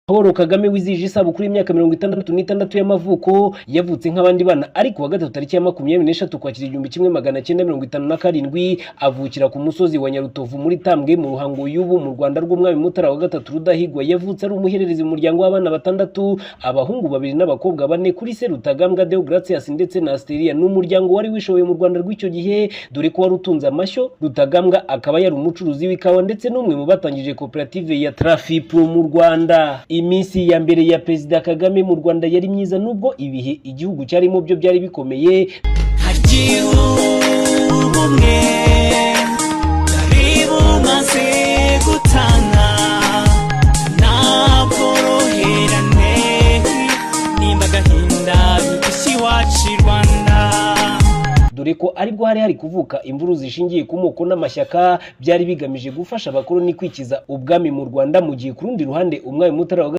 Paul Kagame wizihije isabukuru y'imyaka 66 y'amavuko, yavutse nk'abandi bana ariko wa gatatu tariki ya 23 Ukwakira 1957, avukira ku musozi wa Nyarutovu muri Tambwe mu Ruhango y'ubu, mu Rwanda rw'Umwami Mutara wa Gatatu Rudahigwa. Yavutse ari umuhererezi mu muryango w'abana batandatu, abahungu babiri n'abakobwa bane, kuri se Rutagambwa Deogratias ndetse na Asteria. Ni umuryango wari wishoboye mu Rwanda rw'icyo gihe, dore ko wari utunze amashyo. Rutagambwa akaba yari umucuruzi w'ikawa ndetse n'umwe mu batangije koperative ya Trafipro mu Rwanda. Iminsi ya mbere ya Perezida Kagame mu Rwanda yari myiza, nubwo ibihe igihugu cyarimo byo byari bikomeye. Hagiye ubumwe bwari bumaze gutanga ntabworoherane, nimba agahinda bigushya iwacu i Rwanda. Dore ko aribwo hari hari kuvuka imvuru zishingiye ku moko n'amashyaka byari bigamije gufasha abakoloni kwikiza ubwami mu Rwanda, mu gihe ku rundi ruhande Umwami Mutara wa